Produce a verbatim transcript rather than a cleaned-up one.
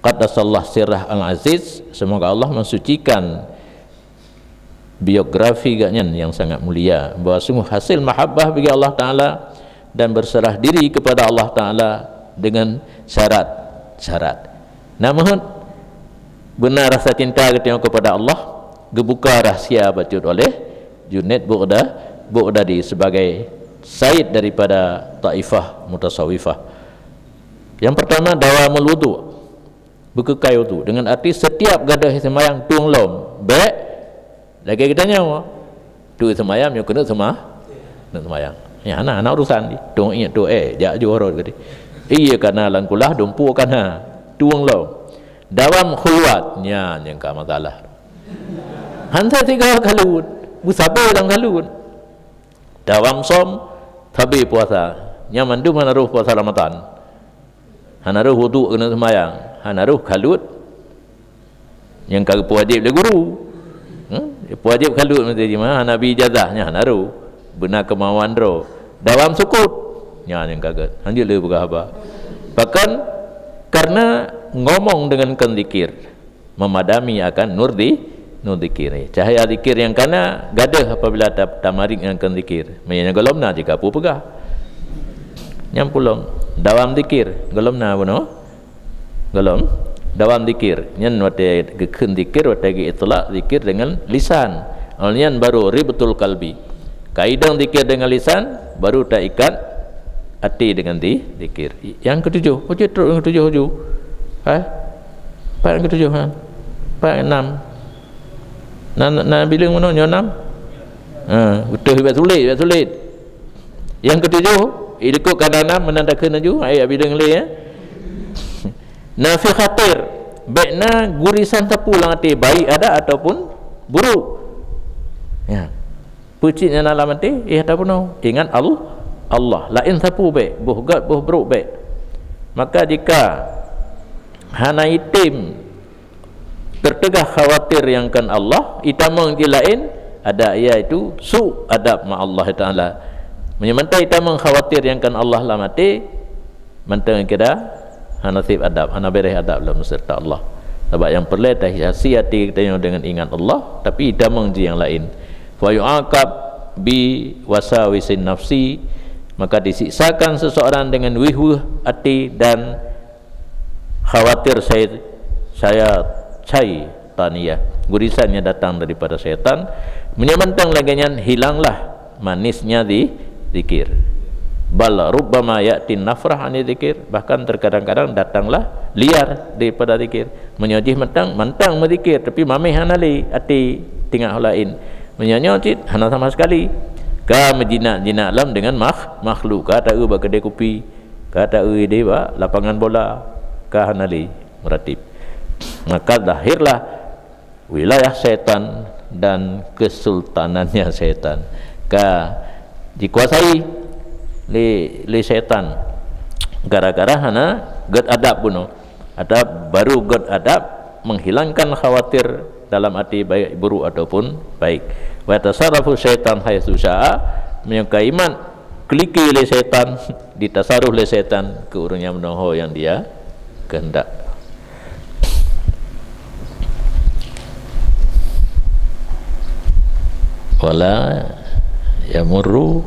Qaddasallah sirrah al-aziz, semoga Allah mensucikan biografi gobnyan yang sangat mulia, bahwa sungguh hasil mahabbah bagi Allah Ta'ala dan berserah diri kepada Allah Ta'ala dengan syarat-syarat. Namun, beuna rasa cinta geutanyoe kepada Allah, geubuka rahsia bacut oleh Junaid Bughda-, Bughdadi sebagai said daripada taifah mutasawifah. Yang pertama, dawamul wudu'. Beukeukai wudu'. Dengan arti setiap gadôh seumayang tueng lom. Bék lagée geutanyoe. Tueng seumayang, nyoe keuneuk seuma-, keuneuk seumayang. Nyan hana, hana urusan di. Tueng ié, tueng éh, jak ju rot geude. Ié kana lam kulah, dumpeue kana. Tueng lom. Dawam khulwat. Nyan nyang ka masalah. Hantai tiga kalut. Beusabe lam kalut. Dawam som, sabe puasa. Nyan mandum hana roh puasa Ramadan. Hana roh wudu' keuneuk seumayang, hana roh kalut nyang ka geupeuwajéb lé guru. Hmm? Geupeuwajéb kalut meusti jih, hana bi ijazah, nyan hana roh. Beuna keumauan droe. Dawam sukut. Nyan nyang ka gét. Hanjeuet lé peugah haba. Pakon? Karena ngomong dengan kon zikir. Memadami akan nur di, nur zikir. Cahaya zikir nyang kana gadôh apabila ta-, tamarit ngon kon zikir. Meunyoe gohlom na jika peue peugah. Nyang pulom, dawam zikir, gohlom na bunoe? Gohlom. Dawam zikir. Nyan watée geukheun zikir, watée geuitlak zikir dengan lisan. Awak nyan baru ribtul qalbi. Ka idong zikir dengan lisan, baru taikat até dengan di-, zikir. Nyang keutujoh, peue cit trok nyang keutujoh laju? Ha? Pat nyang keutujoh, ha? Pat nyang nam? Na, na, na bileueng meunoe nyoe nam? Ha, beutôi, bèk sulet, bèk sulet. Nyang keutujoh, ilikot ka na nam, meunan takheun laju, ai bileueng lé, ya. Na fi khatir, bèk na gurisan sapeue lam até, baik adak ataupun buruk. Ya. Peue cit nyang na lam até, éh, ata bunoe. Ingat Al-, Allah. Laén sapeue bèk, boh gét, boh brok bèk. Maka jika hana item teuteugah khawatir nyang kon Allah, itamong jih laén, ada iaitu su adab ma Allah Taala. Meunyoe mantong itamong khawatir nyang kon Allah lam até, mantong kira hana sép adab, hana bèrèh adab lom seuta Allah. Sabab nyang peureulèe tahiasi até geutanyoe deungon ingat Allah, tapi itamong jih nyang laén. Fa yu'aqab bi wasawisin nafsi, maka disiksakan seseorang dengan weueh-weueh até dan khawatir saya, saya cai taniyah, gurisan yang datang daripada syaitan. Meunyoe mantong lagèe nyan, hilanglah manisnya di zikir. Bal rubbama ya'ti nafrah ani zikir, bahkan terkadang-kadang datanglah liar daripada zikir. Meunyoe jih mantong, mantong meuzikir, tapi mamèh hana lé até tinggai laén. Meunyoe nyoe cit hana sama sekali. Ka meujinak-jinak lom deungon makh-, makhluk, ka taeu bak keudè kupi, ka taeu idéh bak lapangan bola, ka hana lé meuratib. Maka lahirlah wilayah syaitan dan kesultanannya syaitan. Ka dikuasai lé, lé syaitan gara-gara hana gét adab bunoe. Adab baru gét adab menghilangkan khawatir dalam até baik buruk ataupun baik. Wa yatasarrafu syaitan haitsu syaa, meunyoe ka imat keuliki lé syaitan, ditasaruf lé syaitan keu ureueng nyang meunoe ho nyang dia kehendak. Wala yamurru